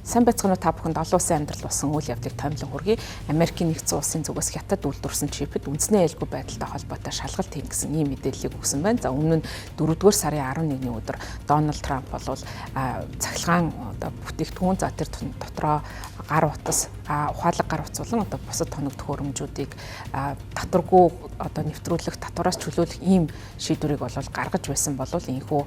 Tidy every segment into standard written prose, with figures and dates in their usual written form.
Сайн байцгаана уу, та бүхэнд олон улсын амьдрал болсон үйл явдлыг томилон хүргэе. Америкийн нэгдсэн улсын зүгээс Хятад үйлдвэрлэсэн чипэд үндэсний аюулгүй байдалтай холбоотой шалгалт хийн гэсэн ийм мэдээллийг өгсөн байна. За, өмнө нь 4-р сарын 11-ний өдөр Дональд Трамп бол цахилгаан одоо бүтээгдэхүүн, за, тэр дотроо гар утас, ухаалаг гар утас болон одоо бусад тоног төхөөрөмжүүдийг татваргүй одоо нэвтрүүлэх, татвараас чөлөөлөх ийм шийдвэрийг бол гаргаж байсан бол энэхүү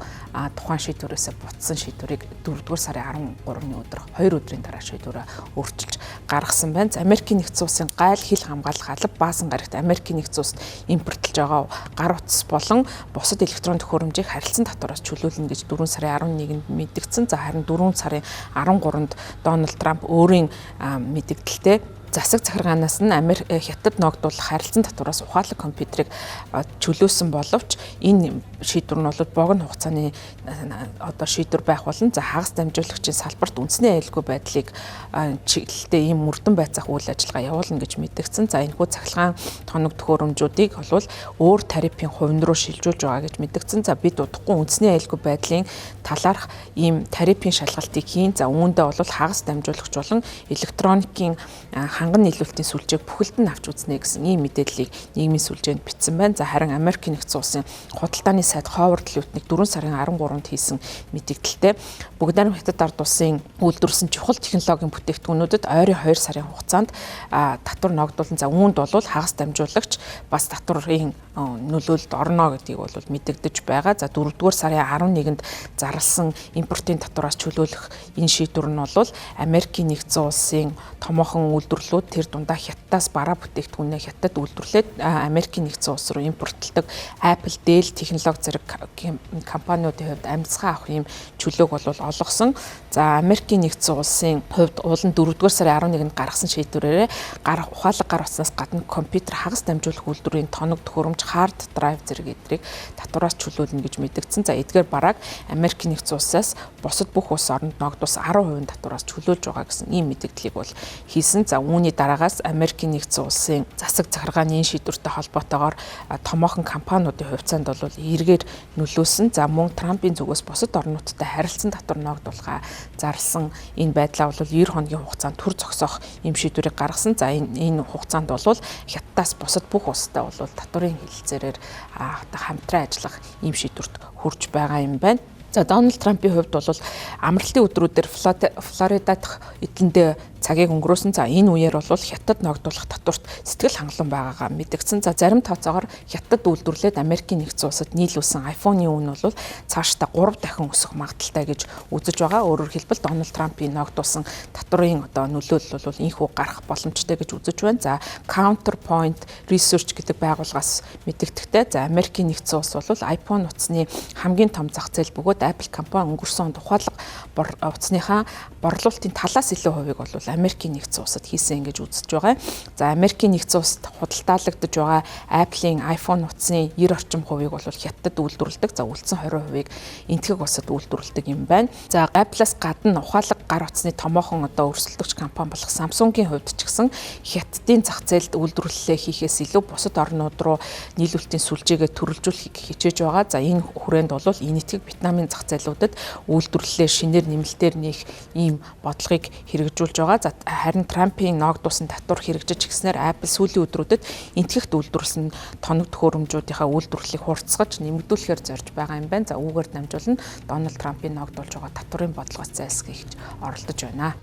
тухайн шийдвэрээсээ буцсан шийдвэрийг 4-р сарын 13-ны өдөр, 2 өдрийн дараа шийдвэрээ өөрчилж гаргасан байна. Америкийн нэгдсэн улсын гайл хил хамгаалах алба баасан гарагт Америкийн нэгдсэн улсад импортлж байгаа гар утас болон бусад электрон төхөөрөмжийг харилцан татвараас чөлөөлнө гэж 4 сарын 11-нд мэдэгдсэн. За, харин 4 сарын 13-нд Дональд Трамп өөрийн мэдэгдэлтэй засаг захиргаанаас нь Америк Хятад ногдуулах харилцан татвараас ухаалаг компьютерыг чөлөөсөн боловч энэ шийдвэр нь бол богино хугацааны одоо шийдвэр байх болно. За, хагас дамжуулагчийн салбарт үндэсний аюулгүй байдлыг чиглэлтэй ийм мөрдөн байцаах үйл ажиллагаа явуулна гэж мэдэгдсэн. За, энэхүү цахилгаан тоног төхөөрөмжүүдийг бол өөр тарифын хувин руу шилжүүлж байгаа гэж мэдэгдсэн. За, бид удахгүй үндэсний аюулгүй байдлын талаарх ийм тарифын шалгалтыг хийн. За, үүндээ бол хагас дамжуулагч болон электроникийн ханган нийлүүлэлтийн сүлжээг бүхэлд нь авч үзнэ гэсэн ийм мэдээллийг нийгмийн сүлжээнд бичсэн байна. За, харин Америкийн нэгдсэн улсын худалдааны сайд Ховард Лютник 4 сарын 13-нд хийсэн мэдээлэлтэй Бүгд найрамдах Хятад ард улсын үйлдвэрлэсэн чухал технологийн бүтээгдэхүүнүүдэд ойрын 2 сарын хугацаанд татвар ногдуулан, за, үүнд бол хагас дамжуулагч бас татварын нөлөөлөлд орно гэдгийг бол мэдэгдэж байгаа. За, 4-р сарын 11-нд зарласан импортын татвараас чөлөөлөх энэ шийдвэр нь бол Америкийн нэгдсэн улсын томоохон үйлдвэрлэлүүд, тэр дундаа Хятадаас бараа бүтээгдэхүүнээ Хятад үйлдвэрлээд Америкийн нэгдсэн улс руу импортлдог Apple, Dell технологи зэрэг компаниудын хувьд амжицгаа авах ийм чөлөөг бол олгосон. За, Америкийн нэгдсэн улсын хувьд уулын 4-р сарын 11-нд гаргасан шийдвэрээрээ гар ухаалаг гар утаснаас гадна компьютер, хагас дамжуулах үйлдвэрийн тоног төхөөрөмж, hard drive зэрэг эдрийг татвараас чөлөөлнө гэж мэдэгдсэн. За, эдгээр барааг Америкийн нэгдсэн улсаас бусад бүх улс оронд ногдуулсан 10% татвараас чөлөөлж байгаа гэсэн ийм мэдэгдлийг бол хийсэн. За, үүний дараагаас Америкийн нэгдсэн улсын засаг захиргааны энэ шийдвэртэй холбоотойгоор томоохон компаниудын хувьцаанд бол эргээр нөлөөлсөн. За, мөн Трампын зүгээс бусад орнуудтай харилцан татвар ногдуулахаа зарласан энэ байдлаа бол 90 хоногийн хугацаанд түр зогсоох ийм шийдвэрийг гаргасан. За, энэ хугацаанд бол Хятадаас бусад бүх улстай бол татварын хэлэлцээрээр хамтран ажиллах ийм шийдвэрт хүрч байгаа юм байна. За, Дональд Трампын хувьд бол амралтын өдрүүдээр Флорида дахь эдлэндээ цагийг өнгөрөөсөн. За, энэ үеэр бол Хятад ногдуулах татварт сэтгэл хангалуун байгаагаа мэдэгдсэн. За, зарим тооцоогоор Хятад үйлдвэрлээд Америкийн нэгдсэн улсад нийлүүлсэн iPhone-ы үн бол цаашдаа 3 дахин өсөх магадлалтай гэж үзэж байгаа. Өөрөөр хэлбэл, Дональд Трампын ногдуулсан татварын одоо нөлөөлөл бол энэхүү гарах боломжтой гэж үзэж байна. За, Counterpoint Research гэдэг байгууллагаас мэдэгдэхдээ, за, Америкийн нэгдсэн улс бол iPhone утасны хамгийн том зах зээл бөгөөд Apple компани өнгөрсөн онд ухаалаг утасныхаа борлуулалтын талаас илүү хувийг бол Америкийн нэгдсэн улсад хийсэн гэж үзэж байгаа. За, Америкийн нэгдсэн улсад худалдаалагдаж байгаа Apple-ийн iPhone утасны 90 орчим хувийг бол Хятадд үйлдвэрлэдэг. За, үлдсэн 20%-ийг Энэтхэг улсад үйлдвэрлэдэг юм байна. За, Apple-аас гадна ухаалаг гар утасны томоохон одоо өрсөлдөгч компани болох Samsung-ийн хувьд ч гэсэн Хятадын зах зээлд үйлдвэрлэлээ хийхээс илүү бусад орнууд руу нийлүүлэлтийн сүлжээгээ төрөлжүүлэхийг хичээж байгаа. За, энэ хүрээнд бол Энэтхэг, Вьетнамын зах зээлүүдэд үйлдвэрлэлээ шинээр нэмэлтээр нээх ийм бодлогыг хэрэгжүүлж байгаа. За, харин Трампын ногдуулсан татвар хэрэгжиж ирснээр Apple сүүлийн өдрүүдэд Энэтхэгт үйлдвэрлэсэн тоног төхөөрөмжүүдийнхаа үйлдвэрлэлийг хурцгаж нэмэгдүүлэхээр зорж байгаа юм байна. За, үүгээр дамжуулан Дональд Трампын ногдуулж байгаа татварын бодлогоос зайлсхийж оролдож байна.